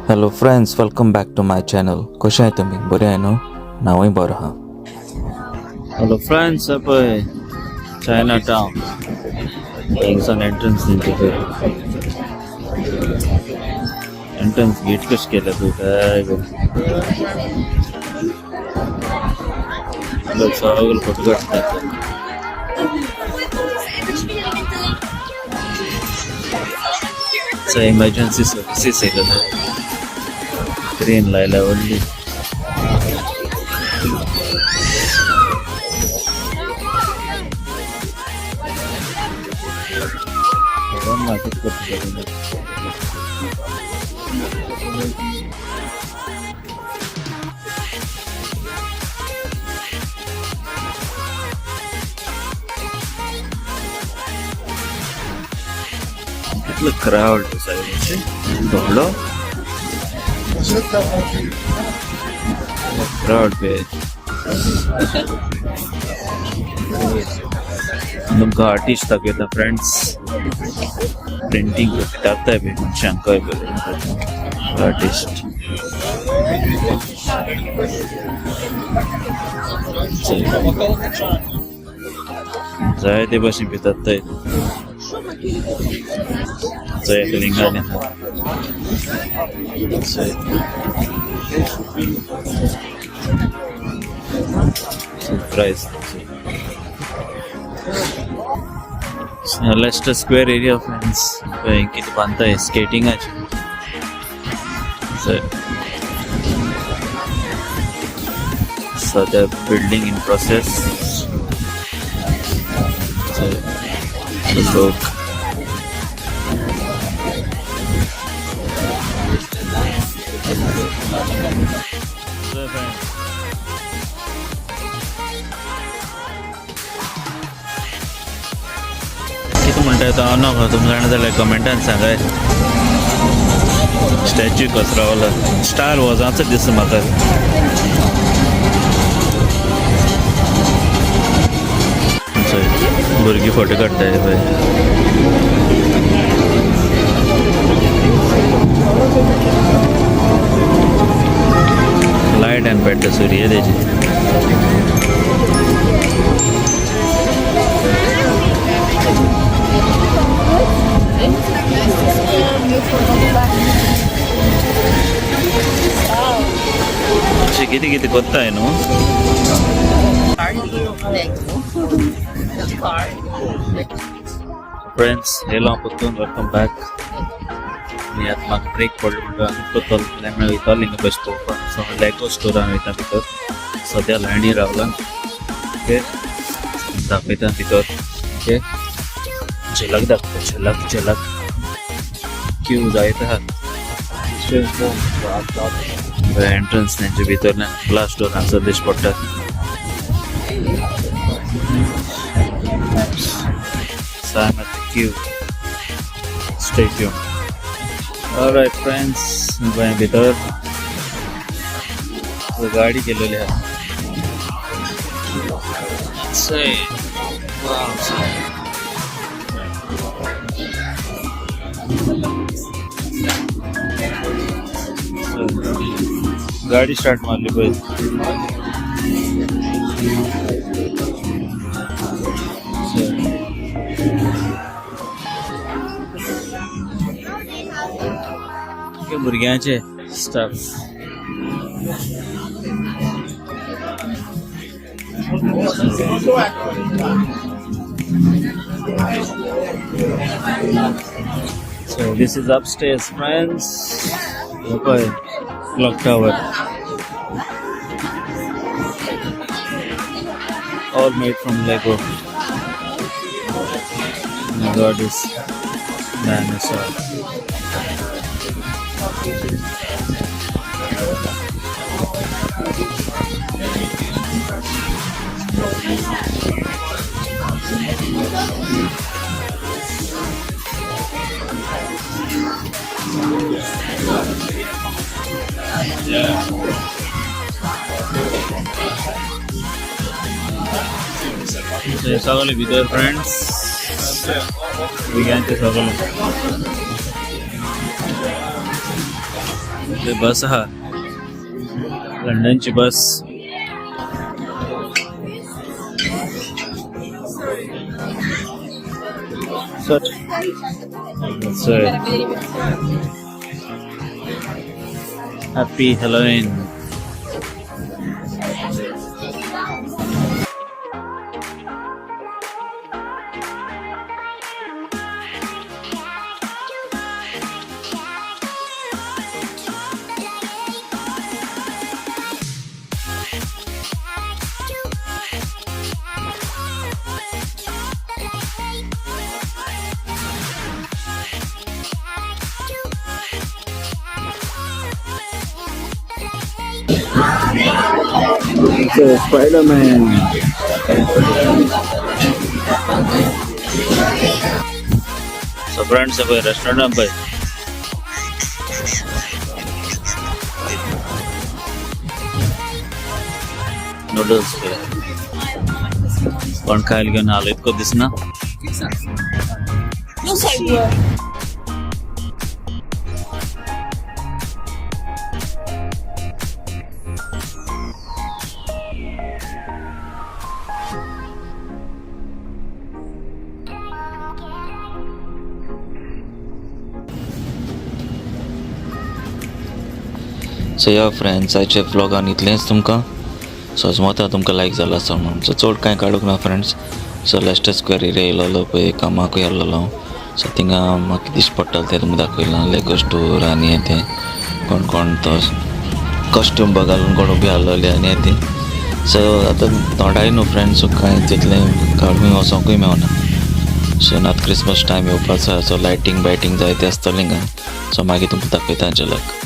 Hello friends, welcome back to my channel. कशें आहाय तुमी? बरें आहाय न्हू? हांवूय बरो आहा. हॅलो फ्रेंड्स, पळय चायना टाउन. हिंगसान एंट्रन्स तेंचे. थंय एंट्रन्स गेट कशें केलें पळय. काय गो, लोक सगळे फोटो काडटात. So emergency services येयलेले. क्रेन लायल्या व्हडली. मातीत करता. कितलो क्राउड आसा व्हडलो क्राउड पे. तुमकां आर्टिस्ट दाखयता फ्रेंड्स. पेंटिंग जाताय बी मनशांकय बरें आर्टिस्ट. जायते भाशेन भितर जाय लिंगांनी आहा. Surprise. Leicester Square area friends. कितें बांदताय स्केटिंगाचे. सध्या बिल्डिंग इन प्रोसेस. लोक. So friends, कितें म्हणटा तो हांव नाका. तुमकां जाणा जाल्यार कमेंटान सांगाय. स्टॅच्यू कसो रावला, स्टार वॉर्साचो दिसता म्हाका. भुरगीं फोटो काडटाय पळय. लायट आनी पेट्टा सुरये तेजी. अशें कितें कितें कोत्ताय न्हू. Lego. The car. Friends, येयलो हांव परतून. Welcome back. आनी आतां म्हाका ब्रेक पडलो म्हणटकीर आनी परत प्लॅन वयतालो हिंगा बस पळोवपाक. सो लेगो स्टोरान वयता भितर. सद्या लायनी रावला. ओके, दाखयता भितर. ओके, झलक दाखयता, झलक झलक. क्यू जायत आहा. एंट्रन्स तेंचे भितरल्यान ग्लास डोर हांगसर दिश्टी पडटा. So I'm at the queue. Stay tuned. Alright friends, गोंया भितर गाडी केलेली आहा. Say, wow. So, गाडी स्टार्ट मारली पळय. So, हे भुरग्यांचे stuff. So this is upstairs, friends. Okay, clock tower. All made from Lego. Oh my God, this dinosaur. हे सगळे भितर फ्रेंड्स, भुरग्यांचे सगळे. ते बस आहा, लंडनची बस. Sorry. Happy Halloween. Spider-Man. So friends, पळय रेस्टॉरंटान पळय नूडल्स पळय कोण खायला घेऊन आलो इतको दिसना. सो या फ्रेंड्स, आयचे व्लॉगान इतलेंच तुमकां. सो अजमता तुमकां लायक जाला आसतलो म्हणून. सो चड कांय काडूंक ना फ्रेंड्स. सो लेस्टर स्क्वेर येयलोलो पळय, कामाकूय आसलेलो हांव. सो थिंगा म्हाका दिश्टी पडटालें तें तुमकां दाखयलां. लेगो स्टोर आनी हें तें, कोण कोण तो कॉस्ट्यूम घालून कोण उबी आसलोले आनी हें तें. सो आतां तोंडाय न्हू फ्रेंड्स, सो कांय तितलें काडूंक वचोंकूय मेवना. सो आतां क्रिसमस टायम येवपाचो, सो लायटींग बायटींग जायते आसतलें हिंगा. सो मागीर तुमकां दाखयता झलक.